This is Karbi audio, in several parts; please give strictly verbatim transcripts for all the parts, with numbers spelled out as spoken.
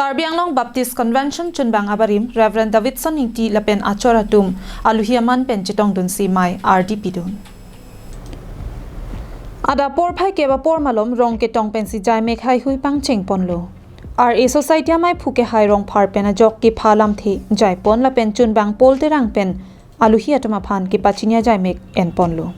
Karbi Anglong Baptist Convention chunbang abarim Reverend Davidson Ingti lapen achor atum aluhi aman pen chetongdunsi mei ardi pidun. Adap porphai kep apor malom rong ketong pensi jaimek haihui pangcheng ponlo. R A Society amei phu kehai Rongphar pen ajok kepha lamthe jaipon lapen chunbang Paul Terang pen aluhi atum aphan kepachini ajaimek enponlo.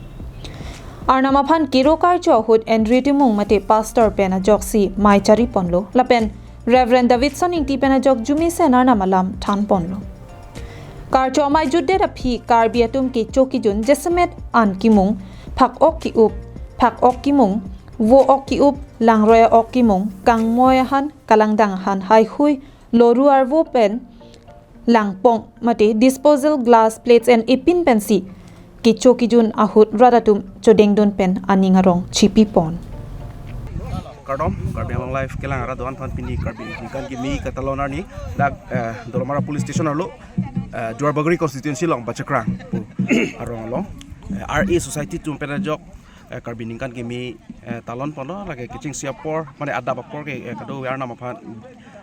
Arnam aphan kero karcho ahut Andrew Timung mate pastor pen ajoksi mei chariponlo lapen Reverend Davidson Ingti pen ajok jumesen Arnam alam thanponlo. Karcho amei jutdet aphi Karbi atum kecho kejun jasemet an kimung, phak-ok ke-up, phak-ok kimung, vo-ok ke-up, langroi-ok kimung, kangmoi ahan, kalangdang ahan haihui, loru arvo pen langpong mate disposal glass, plates and epin pensi kecho kejun ahut rat atum chodengdun pen aning arong chipipon. Kardom, Karbi Anglong Live kelang arat do-an aphan pini Karbi ningkan kimi ketalon arni dak, eh, Dolamara Police Station arlo, eh, Duarbagori constituency along Bachekrang pu arong along, eh, R A Society atum pen ajok, eh, Karbi ningkan kimi, eh, talon ponlo, lake kechengsi apor, mane adap apor ke, eh, kadokave Arnam aphan,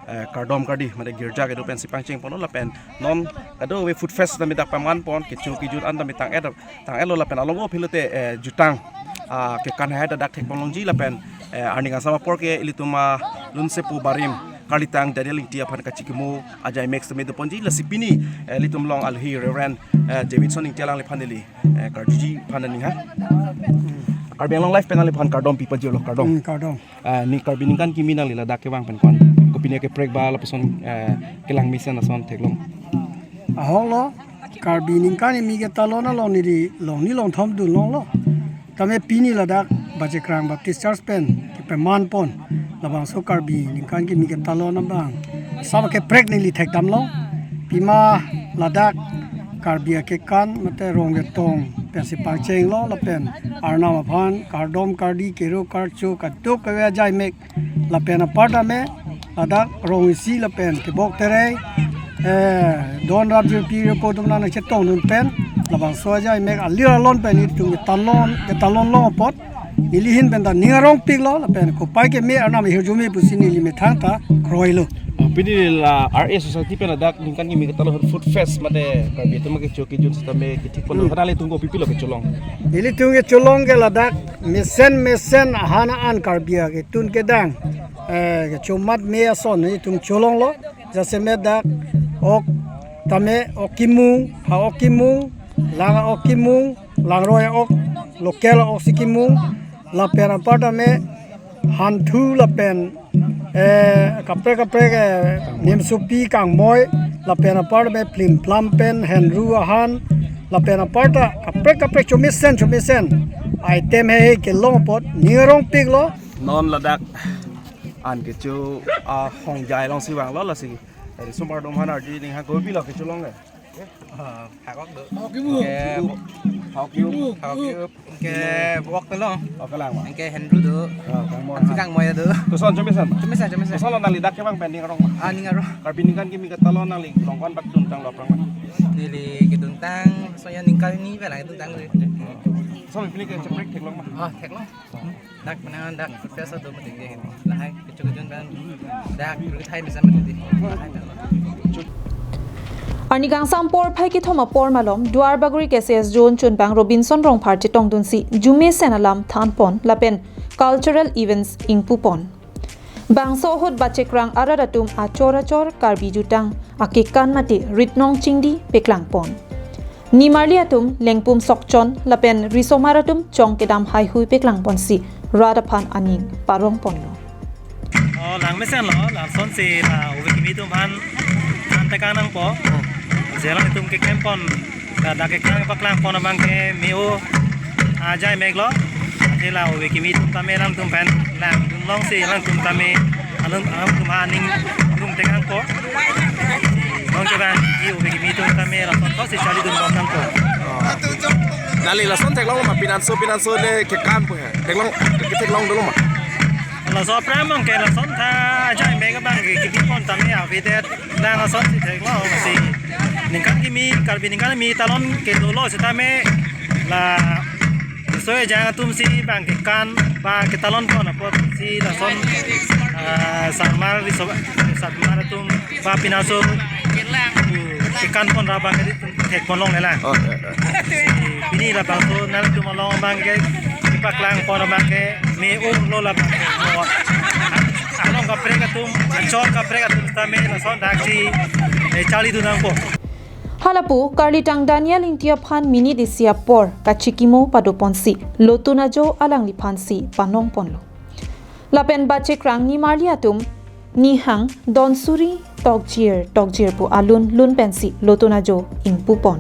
eh, kardom kardi, mane girja kedo pensi pangcheng ponlo lapen non kadokave food fest tame dak paman pon, kecho kejun an tame tang-et, tang-etlo lapen along o philote, eh, jutang, ah, kekan hai dak thekpon longji lapen, eh, arni kangsam apor ke ilitum alun sepo barim karlitang Daniel Ingti aphan kachikimo ajaimek sitame doponji, lasi pini, eh, ilitum along aluhi Reverend, eh, Davidson Ingti alangliphan neli, eh, karjuji aphan aning ha. Karbi Anglong Live pen nangliphan kardom pipajirlo, kardom. Hmm, kardom. Eh, ne Karbi ningkan kimi nangli ladak kevang pen ko-an kopine keprek ba lapuson, eh, kelang mesen ason theklong? Ahoklo, Karbi ningkan kimi ketalon along neli longni longthom dunlonglo. Tame pini ladak Bachekrang Baptist Church pen kepaman pon labangso Karbi ningkan kimi ketalon abang saba keprek neli thekdamlo. Pima ladak Karbi akekan mate rong ketong pensi pangchenglo lapen Arnam aphan kardom kardi, kero karcho, kadokave ajaimek lapen apar tame ladak rong isi lapen kebok terei, eh, don rap jirpi repo atum nangchetong dun pen labangso ajaimek alir alon pen itum ketalon, ketalon long apot neli ahin pen ta ning arongpiklo lapen kopai keme Arnam ahirjume pusi neli methang ta kroilo. Ah, pini la R A Society pen ladak ningkan kimi ketalon food fest mate Karbi atum kecho kejun sitame kethekponlo. Hmm. Khanale atum kopipilo kecholong? Nelitum kecholong ke ladak mesen mesen ahan an Karbi aketun kedang, eh, kechomat me ason nelitum cholonglo. Jasemet dak ok tame ok kimung, ha ok kimung, lang ok kimung, langroi ok, local oksi kimung, lapen apar tame hanthu lapen, eh, kaprek kaprek, eh, nimsopi kangmoi, lapen apar tame phlim phlam pen henru ahan, lapen apar ta kaprek kaprek chomesen chomesen item he he kelong apot ning arongpiklo. Non ladak an kecho ahongjai alongsi vanglo, lasi dari sumar dom han ardi ning ha kopilo kecholong ke? Ah, phak-ok do. Phak-ok ke-up. Phak-ok ke-up. Phak-ok ke-up. Ke vo-ok telo. Ok lang ma. Ke henru do. Ah, kangmoi. Ansi kangmoi do. Koson chomesen? Chomesen, chomesen. Kosonlo nangli dak kevang pen ning arong ma? Ah, ning arong. Karbi ningkan kimi ketalon nangli longkon bak duntanglo aphrang ma? Neli keduntang, soya ningkan ni bela keduntang. Koson pini ke cheprek theklong ma? Ah, theklong. Dak penang dak food fest do mati ke. Lahai kecho kejun pen dak rui thai bisa mati. Arni kangsam porphai kethom apor malom Duarbagori K C S zone chunbang Robinson Rongphar chetongdunsi jumesen alam thanpon lapen cultural events ingpupon. Bangso ahut Bachekrang arat atum achor achor Karbi jutang akekan mate ritnong chingdi peklangpon. Nimarli atum lengpum sokchon lapen risomar atum chong kedam haihui peklangponsi rat aphan aning parongponlo. Oh, langmesenlo, lasonsi la ove kimi atum aphan than tekang nangpo. Jelang itum keklempon, ladak keklem paklangpon abang ke me-o ajaimek lo. Ate la ove kimi atum tame alangtum pen langdunlongsi alangtum tame alung, alangtum aning rung tekangpo. Non ke bang, e ove kimi atum tame lason thotsi charlidunbom nangpo. Nangli lason theklong ma, pinanso pinanso le kekan pu he. Theklong, ketheklong dolo ma? Laso aphrang abang ke lason tha ajaimek abang ke kipipon tame avedet lang asonsi theklongsi. Ningkan kimi, Karbi ningkan kimi talon kedolo sitame la so ejang atumsi bang kekan ba ketalonpon apotsi lason, Ah, sarmar riso, sarmar atum ba pinaso kekan pon ra abang ke thek pon longle lang. Oh, ya, ya. Si pini ra abang so nangtum along abang ke kepaklang pon abang ke me-ong lo la abang ke mo. Along kaprek atum, achor kaprek atum sitame lason dak si, eh, charli dun nangpo. Halapu, Karlitang Daniel Ingti aphan minute isi apor kachikimo pado ponsi, lotun ajo alangliphansi panong ponlo. Lapen bachekrang nimarli atum, nihang don suri tokjir tokjir pu alun lun pensi lotun ajo ingpu pon.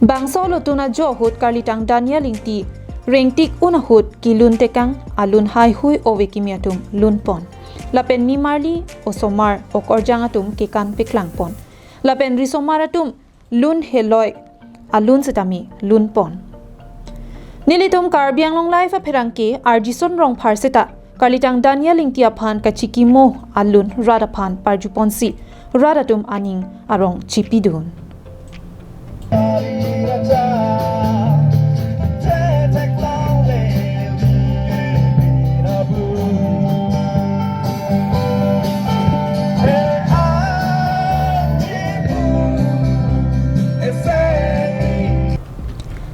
Bangso lotun ajo ahut Karlitang Daniel Ingti rengtik un ahut kelun tekang alun haihui ove kimi atum lun pon. Lapen nimarli, osomar, okorjang atum kekan paklang pon. Lapen risomar atum lun heloi alun sitame lun pon. Nelitum Karbi Anglong Live apherangke Arjison Rongphar seta Karlitang Daniel Ingti aphan kachikimo alun rat aphan parju ponsi rat atum aning arong chipidun.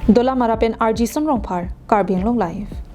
Dolamara pen Arjison Rongphar, Karbi Anglong Live.